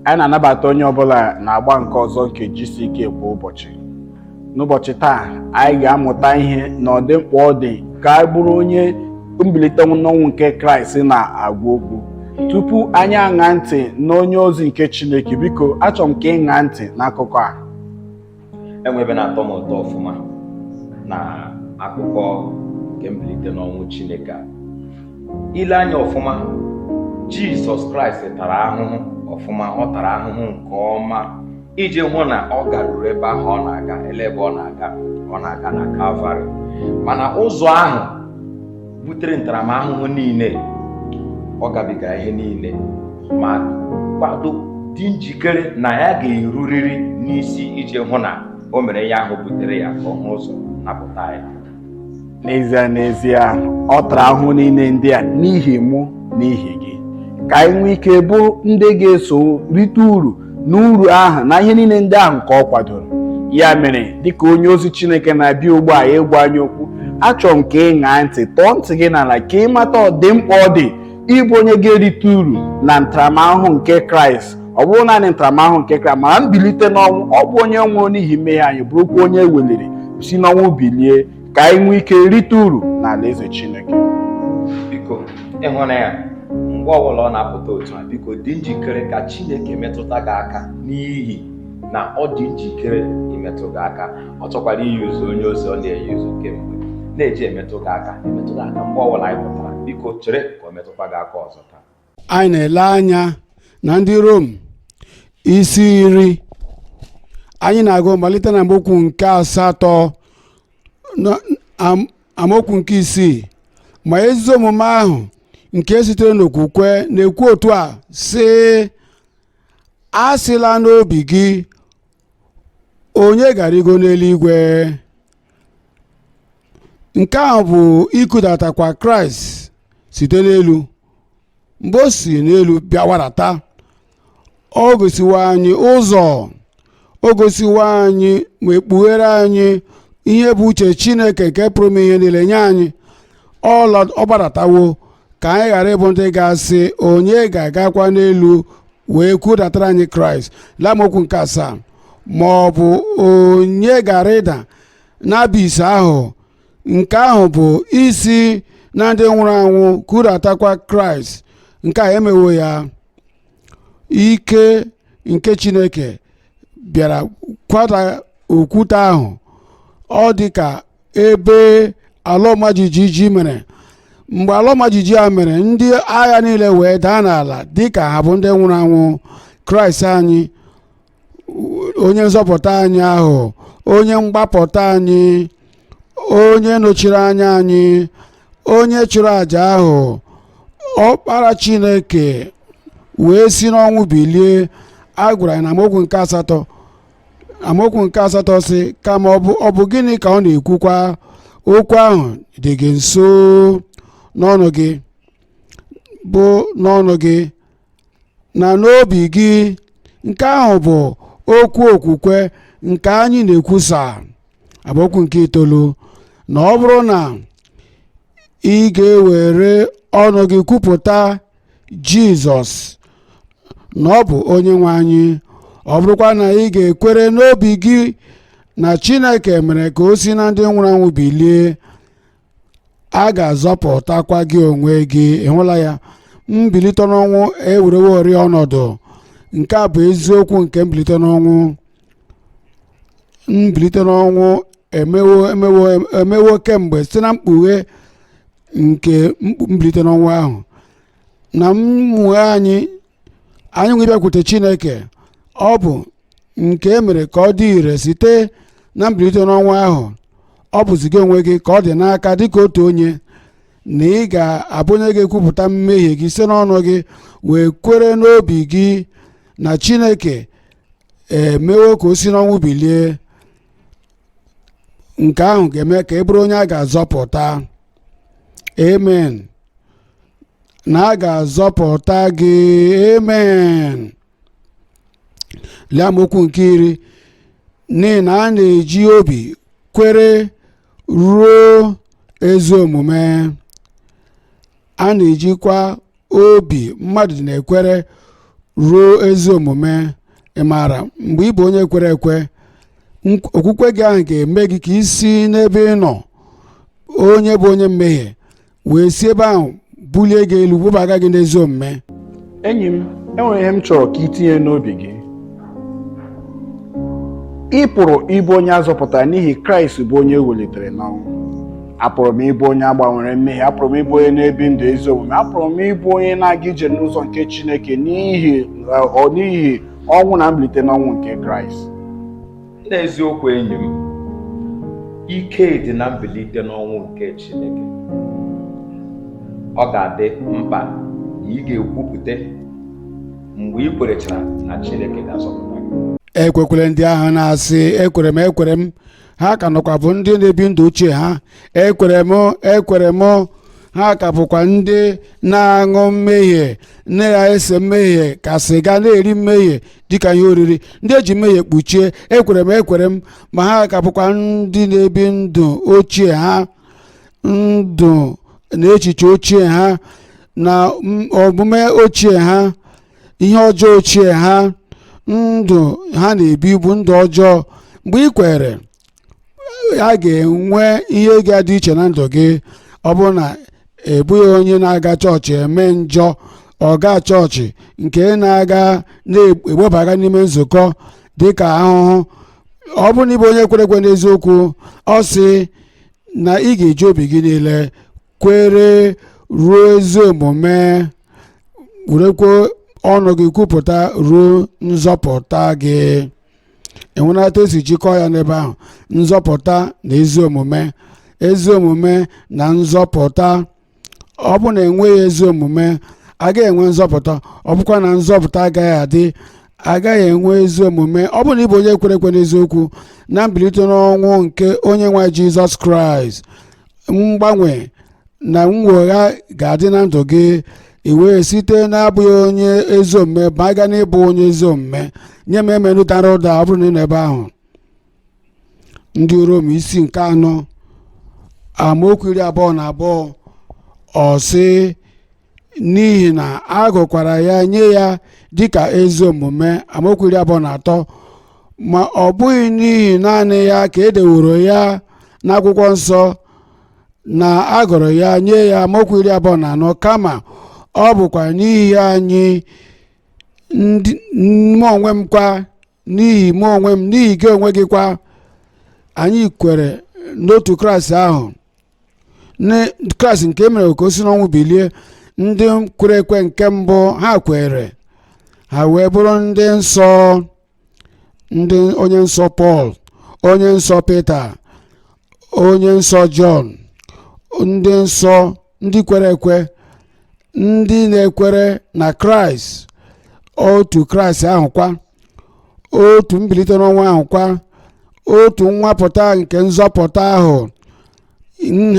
Anyị na-anabata onye ọbụla na-agba nke ọzọ nke GCK kwa ụbọchị. N'ụbọchị taa, anyị ga-amụta ihe na ọ dị mkpa ọ dị ka anyị bụrụ onye mbilite n'ọnwụ nke Kraịst na-agwa okwu. Tupu anyị aṅa ntị n'onye ozi nke Chineke, biko achọrọ m ka ị ṅaa ntị n'akụkọ a. Enwe ebe na-atọ m ụtọ ọfụma na akụkọ nke mbilite n'ọnwụ Chineke a. Ile anya ọfụma, Jizọs Kraịst tara ahụhụ ọfụma, ọ tara ahụhụ nke ọma iji hụ na ọ garuru ebe ahụ ọ na-aga. Ele ebe ọ na-aga? Ọ na-aga na Kalvarị. Mana ụzọ ahụ butere ntaramahụhụ niile, ọ gabigara ihe niile ma kwado, dị njikere na ya ga-erurịrị n'isi iji hụ na o mere ihe ahụ butere ya ka ọ hụ ụzọ napụta ya. N'ezie, n'ezie, ọ tara ahụhụ niile ndị a n'ihi mụ, n'ihi gị, ka anyị nwee ike bụrụ ndị ga-eso rite uru n'uru ahụ na ihe niile ndị ahụ nke ọ kwadoro. Ya mere, dịka onye ozi Chineke na-abịa ugbu a ịgwa anyị okwu, achọrọ m ka ị ṅaa ntị, tọọ ntị gị n'ala, ka ị mata ọdị mkpa ọ dị ịbụ onye ga-erite uru na ntaramahụhụ nke Kraịst. Ọ bụrụ naanị ntaramahụhụ nke Kraịst, mana mbilite n'ọnwụ. Ọ bụ onye nwụrụ n'ihi mmehie anyị, bụrụkwa onye e weliri si n'ọnwụ bilie, ka anyị nwee ike rite uru n'alaeze Chineke. Biko, ịhụna ya, mgbe ọbụla ọ na-apụta otu a, biko dị njikere ka Chineke metụta gị aka, n'ihi na ọ dị njikere imetụ gị aka. Ọ chọkwara iyi ụzọ onye ozi ọ na-eyi ụzọ kemgbe na-eji emetụ gị aka, emetụ gị aka mgbe ọbụla anyị pụtara. Biko chere ka ọ metụkwa gị aka ọzọ taa. Anyị na-ele anya na Ndị Rom isi 10. Anyị na-agụ malite na amaokwu nke 8 na amaokwu nke 6. Ma ezi omume ahụ nke sitere n'okwukwe na-ekwu otu a, sị: "Asịla n'obi gị, 'Onye ga-arịgo n'eluigwe?'" Nke ahụ bụ ikudatakwa Kraịst site n'elu. Mgbe o si n'elu bịa warata, o gosiwo anyị ụzọ, o gosiwo anyị ma ekpughere anyị ihe bụ uche Chineke nke pụrụ ime ihe niile nye anyị. Ọ gbadatawo ka anyị ghara ịbụ ndị ga-asị, "Onye ga-agakwa n'elu wee kwudatara anyị Kraịst?" Lamokwu nke 7: "Ma ọ bụ onye gara ịda n'abyss ahụ?" Nke ahụ bụ isi na ndị nwụrụ anwụ kudatakwa Kraịst. Nke a emewo ya. Ike nke Chineke bịara kwada okwute ahụ. Ọ dị ka ebe ala ọma jijiji mere. Mgbe ala ọma jijiji a mere, ndị agha niile wee daa n'ala dị ka ha bụ ndị nwụrụ anwụ. Kraịst anyị, onye nzọpụta anyị ahụ, onye mgbapụta anyị, onye nọchiri anya anyị, onye chụrụ àjà ahụ, Ọkpara Chineke, wee si n'ọnwụ bilie. A gwara anyị na amaokwu nke 8, amaokwu nke 8 sị: "Kama ọ bụ gịnị ka ọ na-ekwukwa? Okwu ahụ dị gị nso n'ọnụ gị, bụ n'ọnụ gị na n'obi gị." Nke ahụ bụ okwu okwukwe nke anyị na-ekwusa. Amaokwu nke 9: "Na ọ bụrụ na ị ga-ewere ọnụ gị kwupụta Jizọs na ọ bụ Onye nwe anyị, ọ bụrụkwa na ị ga-ekwere n'obi gị na Chineke mere ka o si na ndị nwụrụ anwụ bilie, a ga-azọpụtakwa gị onwe gị." Ịhụla ya? Mbilite n'ọnwụ ewereworị ọnọdụ. Nke a bụ eziokwu nke mbilite n'ọnwụ. Mbilite n'ọnwụ emewo, emewo, emewo kemgbe, site na mkpughe nke mbilite n'ọnwụ ahụ na mmụọ anyị, anyị nwe bịakwute Chineke. Ọ bụ nke e mere ka ọ dị ire site na mbilite n'ọnwụ ahụ. Ọ bụzi gị onwe gị ka ọ dị n'aka, dịka otu onye, na ị ga-abụ onye ga-ekwupụta mmehie gị site n'ọnụ gị wee kwere n'obi gị na Chineke emewo ka o si n'ọnwụ bilie. Nke ahụ ga-eme ka ị bụrụ onye a ga-azọpụta. Amen. Na a ga-azọpụta gị. Amen. Lee amaokwu nke 10: "N'ihi na a na-eji obi kwere ruo ezi omume, a na-ejikwa obi mmadụ na-ekwere." Ruo ezi omume. Ị maara, mgbe ị bụ onye kwere ekwe, okwukwe gị ahụ ga-eme gị ka ị si n'ebe ị nọ, onye bụ onye mmehie, wee si ebe ahụ bulie gị elu, bubaga gị n'ezi omume. Enyi m, enwere ihe m chọrọ ka ị tinye n'obi gị. Ị pụrụ ịbụ onye a zọpụtara n'ihi Kraịst bụ onye e welitere n'ọnwụ. Apụrụ m ịbụ onye a gbanwere mmehie, apụrụ m ịbụ onye na-ebi ndụ ezi omume, apụrụ m ịbụ onye na-aga ije n'ụzọ nke Chineke n'ihi ọnwụ na mbilite n'ọnwụ nke Kraịst. N'eziokwu, enyi m, ike dị na mbilite n'ọnwụ nke Chineke. Ọ ga-adị mkpa na ị ga-ekwupụta mgbe ị kwerechara na Chineke ga-azọpụta gị. Ekwekwere ndị ahụ na-asị, "Ekwere m, ekwere m." Ha ka nọkwa bụ ndị na-ebi ndụ ochie ha. "Ekwere m, ekwere m." Ha ka bụkwa ndị na-aṅụ mmehie, na-ese mmehie ka sịga, na-eri mmehie dịka ihe oriri, ndị eji mmehie kpuchie. "Ekwere m, ekwere m." Ma ha ka bụkwa ndị na-ebi ndụ ochie ha, ndụ na echiche ochie ha, na omume ochie ha, ihe ọjọọ ochie ha. Ndụ ha na-ebi bụ ndụ ọjọọ. Mgbe ị kwere, a ga-enwe ihe ga-adị iche na ndụ gị. Ọ bụrụ na ebughị onye na-aga chọọchị eme njọ, ọ gaa chọọchị nke na-aga na-egbebaga n'ime nzukọ dịka ahụhụ, ọ bụrụ na ịbụ onye kwere ekwe n'eziokwu, ọ sị na ị ga-eji obi gị niile kwere ruo ezi omume, werekwa ọnụ gị kwupụta ruo nzọpụta gị. Enwenata esi jikọọ ya n'ebe ahụ: nzọpụta na ezi omume, ezi omume na nzọpụta. Ọ bụ na enweghị ezi omume, agaghị enwe nzọpụta. Ọ bụkwa na nzọpụta agaghị adị, agaghị enwe ezi omume. Ọ bụ na ịbụ onye kwere ekwe n'eziokwu na mbilite n'ọnwụ nke onye nwe Jizọs Kraịst, mgbanwe na mwegha ga-adị na ndụ gị. I wee site na-abụghị onye ezi omume baga n'ịbụ onye ezi omume. Nye m emenu dara ụda. Ọ bụrụ na ị nọ ebe ahụ, Ndị Rom isi nke 4, amaokwu 22, ọ sị, "N'ihi na a gụkwara ya nye ya dịka ezi omume." Amaokwu 23, "Ma ọ bụghị n'ihi naanị ya ka e deworo ya n'akwụkwọ nsọ na a gụrụ ya nye ya." Amaokwu 24, "Kama ọ bụkwa n'ihi anyị ndị, mụ onwe m kwa, n'ihi mụ onwe m, n'ihi gị onwe gị kwa." Anyị kwere n'otu Kraịst ahụ, Kraịst nke e mere ka o si n'ọnwụ bilie. Ndị kwere ekwe nke mbụ, ha kwere, ha wee bụrụ ndị nsọ, ndị onye nsọ Pọl, onye nsọ Pita, onye nsọ Jọn, ndị nsọ, ndị kwere ekwe, ndị na-ekwere na Kraịst, otu Kraịst ahụ kwa, otu mbilite n'ọnwụ ahụ kwa, otu nwapụta nke nzọpụta ahụ.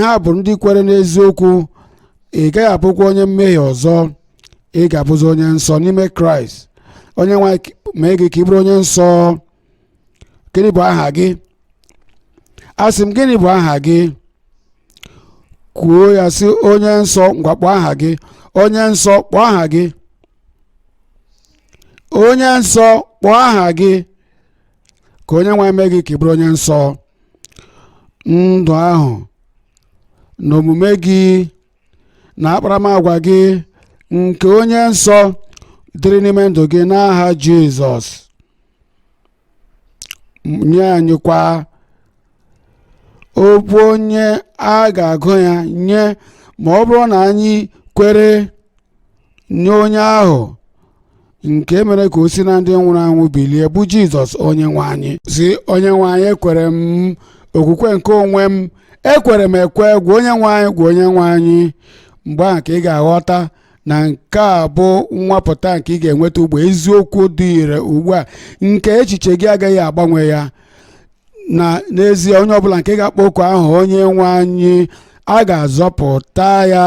Ha bụ ndị kwere n'eziokwu. Ị gaghị abụkwa onye mmehie ọzọ, ị ga-abụzi onye nsọ n'ime Kraịst. Onye nwe mee gị ka ị bụrụ onye nsọ. Gịnị bụ aha gị? Asị m, gịnị bụ aha gị? Kwuo ya, sị, "Onye nsọ." Ngwa, kpọọ aha gị. Onye nsọ, kpọọ aha gị. Onye nsọ, kpọọ aha gị, ka onye nwe mee gị ka ị bụrụ onye nsọ. Ndụ ahụ na omume gị na akparamagwa gị nke onye nsọ dịrị n'ime ndụ gị n'aha Jizọs. Nye anyị kwa okwu onye a ga-agụ ya nye ma ọ bụrụ na anyị kwere nye onye ahụ nke mere ka o si na ndị nwụrụ anwụ bilie, bụ Jizọs onye nwe anyị. Si, "Onye nwe anyị, ekwere m okwukwe nke onwe m, ekwere m ekwe." Gwa onye nwe anyị, gwa onye nwe anyị. Mgbe ahụ ka ị ga-aghọta na nke a bụ nwapụta nke ị ga-enweta ugbo, eziokwu dị ire ugbu a nke echiche gị agaghị agbanwe ya, na n'ezie onye ọbụla nke ga-akpọ oku ahụ onye nwe anyị, a ga-azọpụta ya.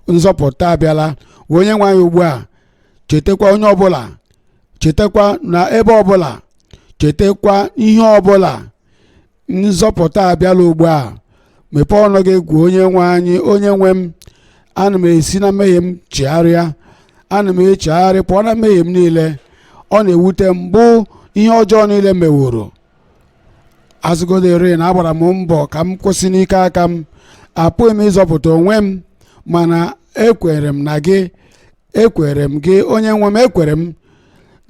Nzọpụta abịala. Gwa onye nwe anyị ugbu a. Chetakwa onye ọbụla, chetakwa na ebe ọbụla, chetakwa ihe ọbụla, nzọpụta abịala ugbu a. Mepee ọnụ gị, gwa onye nwe anyị, "Onye nwe m, ana m esi na mmehie m chegharịa." Ana m echegharị pụọ na mmehie m niile. Ọ na-ewute m bụ ihe ọjọọ niile meworo. Azụgodere na agbara m mbọ ka m kwụsị n'ike aka m. Apụghị m ịzọpụta onwe m, mana ekwere m na gị. Ekwere m gị, onye nwe m. Ekwere m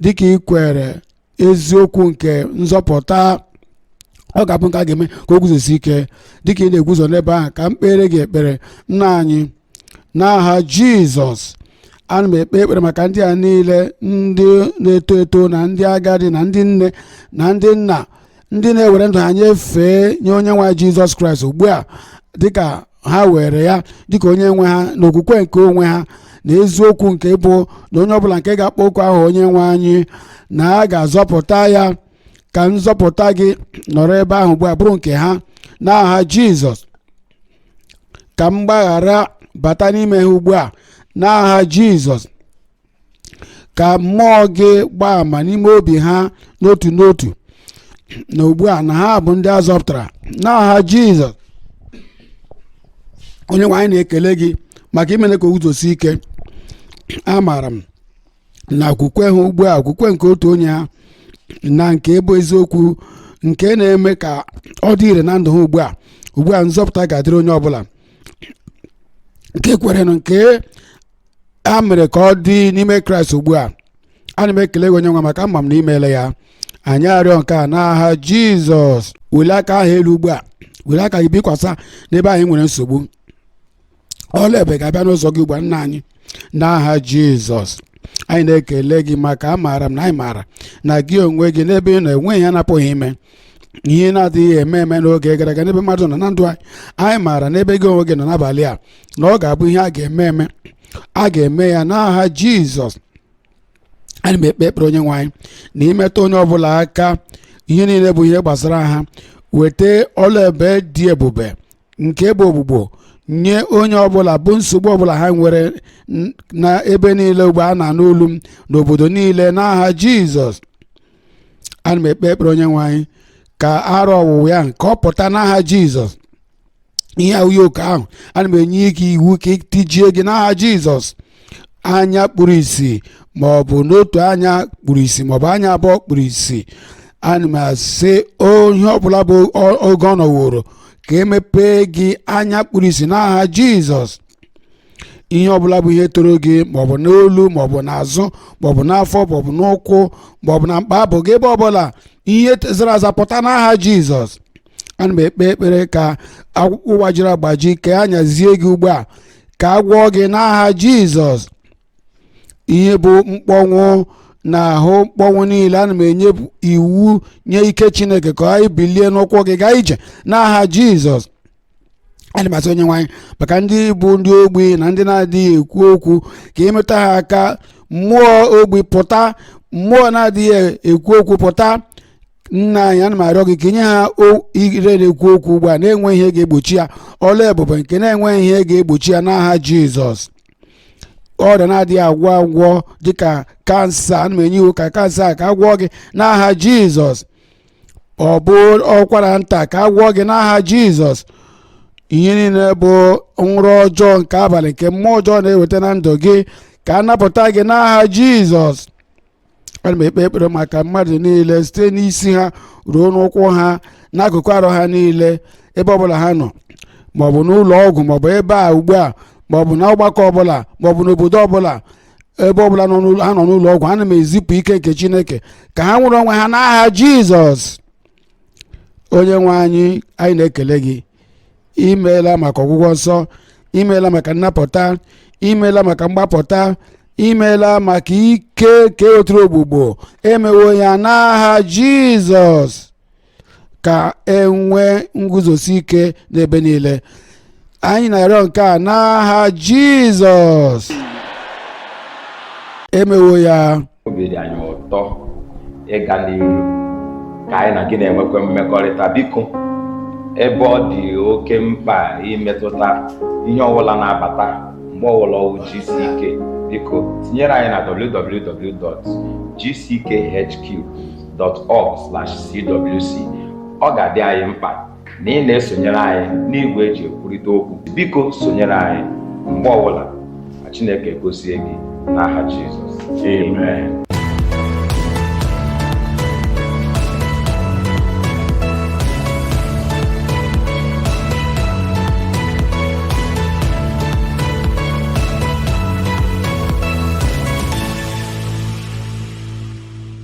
dịka ị kwere eziokwu nke nzọpụta. Ọ ga-abụ nke a ga-eme ka o guzosi ike dịka ị na-eguzo n'ebe ahụ. Ka m kpere gị ekpere, nna anyị, n'aha Jizọs. Ana m ekpe ekpere maka ndị a niile, ndị na-eto eto na ndị agadi na ndị nne na ndị nna, ndị na-ewere ndụ ha nyefee nye onye nwe Jizọs Kraịst ugbu a, dịka ha were ya dịka onye nwe ha n'okwukwe nke onwe ha na eziokwu nke bụ na onye ọbụla nke ga-akpọ okwu ahụ onye nwe anyị na a ga-azọpụta ya. Ka nzọpụta gị nọrọ ebe ahụ ugbu a, bụrụ nke ha n'aha Jizọs. Ka mgbaghara bata n'ime ha ugbu a n'aha Jizọs. Ka mmụọ gị gbaa ama n'ime obi ha n'otu n'otu na ugbu a na ha bụ ndị a zọpụtara n'aha Jizọs. Onye nwe anyị, na-ekele gị maka imere ka o guzosi ike. Amaara m na okwukwe ha ugbu a, okwukwe nke otu onye ha na nke bụ eziokwu nke na-eme ka ọ dị ire na ndụ ha ugbu a. Ugbu a, nzọpụta ga-adịrị onye ọbụla nke kwerenụ, nke a mere ka ọ dị n'ime Kraịst ugbu a. Ana m ekele gị, onye nwe, maka ama m na imeela ya. Anyị arịọ nke a n'aha Jizọs. Welie aka ahụ elu ugbu a. Were aka gị bikwasa n'ebe ahụ ị nwere nsogbu. Ọla ebube ga-abịa n'ụzọ gị ugbu a, nna anyị, n'aha Jizọs. Anyị na-ekele gị maka amaara m na anyị maara na gị onwe gị, n'ebe ị nọ, enweghị ihe na-apụghị ime, ihe na-adịghị eme eme n'oge gara aga n'ebe mmadụ nọ na ndụ anyị. Anyị maara n'ebe gị onwe gị nọ n'abalị a na ọ ga-abụ ihe a ga-eme eme. A ga-eme ya n'aha Jizọs. Ana m ekpe ekpere, onye nwe anyị, na imetụ onye ọbụla aka, ihe niile bụ ihe gbasara ha. Weta ọla ebube dị ebube nke bụ ogbugbo nye onye ọbụla bụ nsogbu ọbụla ha nwere na ebe niile ugbo a na-anụ olu m n'obodo niile n'aha Jizọs. Ana m ekpe ekpere, onye nwe anyị, ka arụ ọwụwa ya ka ọ pụta n'aha Jizọs. Ihe ahụ yoke ahụ, ana m enye ike iwu ka tijie gị n'aha Jizọs. Anya kpuru isi, ma ọ bụ n'otu anya kpuru isi, ma ọ bụ anya abụọ kpuru isi, ana m asị onye ọbụla bụ oge ọ nọworo ka emepee gị anya kpuru isi n'aha Jizọs. Ihe ọbụla bụ ihe toro gị, maọbụ n'olu, maọbụ n'azụ, maọbụ n'afọ, maọbụ n'ụkwụ, maọbụ na mkpa abụ gị, ebe ọbụla ihe zara aza, pụta n'aha Jizọs. Ana m ekpe ekpere ka akwụkwọ gbajiri agbaji ka a nyazie gị ugbu a, ka a gwọọ gị n'aha Jizọs. Ihe bụ mkpọnwụ na ahụ mkpọnwụ niile, ana m enye iwu nye ike Chineke ka anyị bilie n'ụkwụ gị gaa ije n'aha Jizọs. Ana m asị, onye nwe anyị, maka ndị bụ ndị ogbi na ndị na-adịghị ekwu okwu, ka ịmetụ ha aka. Mmụọ ogbi pụta, mmụọ na-adịghị ekwu okwu pụta. Nna anyị, ana m arịọ gị ka inye ha ire na-ekwu okwu ugbu a na-enweghị ihe ga-egbochi ya, ọla ebube nke na-enweghị ihe ga-egbochi ya n'aha Jizọs. Ọrịa na-adịghị agwọ agwọ dịka kansa, ana m enye iwu ka kansa ka agwọ gị n'aha Jizọs. Ọ bụ ọkwara nta, ka agwọ gị n'aha Jizọs. Ihe niile bụ nrọ ọjọọ nke abalị nke mmụọ ọjọọ na-eweta na ndụ gị, ka a napụta gị n'aha Jizọs. Ana m ekpe ekpere maka mmadụ niile, site n'isi ha ruo n'ụkwụ ha, n'akụkụ arụ ha niile, ebe ọbụla ha nọ, maọbụ n'ụlọ ọgwụ, maọbụ ebe a ugbu a, maọbụ na ọgbakọ ọbụla, maọbụ n'obodo ọbụla, ebe ọbụla nọ n'ụlọ ha nọ n'ụlọ ọgwụ. Ana m ezipụ ike nke Chineke ka ha nwere onwe ha n'aha Jizọs. Onye nwe anyị, anyị na-ekele gị. Imeela maka ọgwụgwọ nsọ, imeela maka nnapụta, imeela maka mgbapụta, imeela maka ike ka e ogbugbo emewo ya n'aha Jizọs. Ka e nwee nguzosi ike n'ebe niile. Anyị na-arịọ nke a n'aha Jizọs. Emewo ya. Obi dị anyị ụtọ ịga n'iru ka anyị na gị na-enwekwa mmekọrịta. Biko, ebe ọ dị oke mkpa imetụta ihe ọbụla na-abata mgbe ọbụla ọwụ GCK, biko tinyere anyị na www.gckhq.org/cwc. Ọ ga-adị anyị mkpa na ị na-esonyere anyị n'igwe eji ekwurịta okwu. Biko sonyere anyị mgbe ọbụla. Ka Chineke gozie gị. N'aha Jizọs. Amen.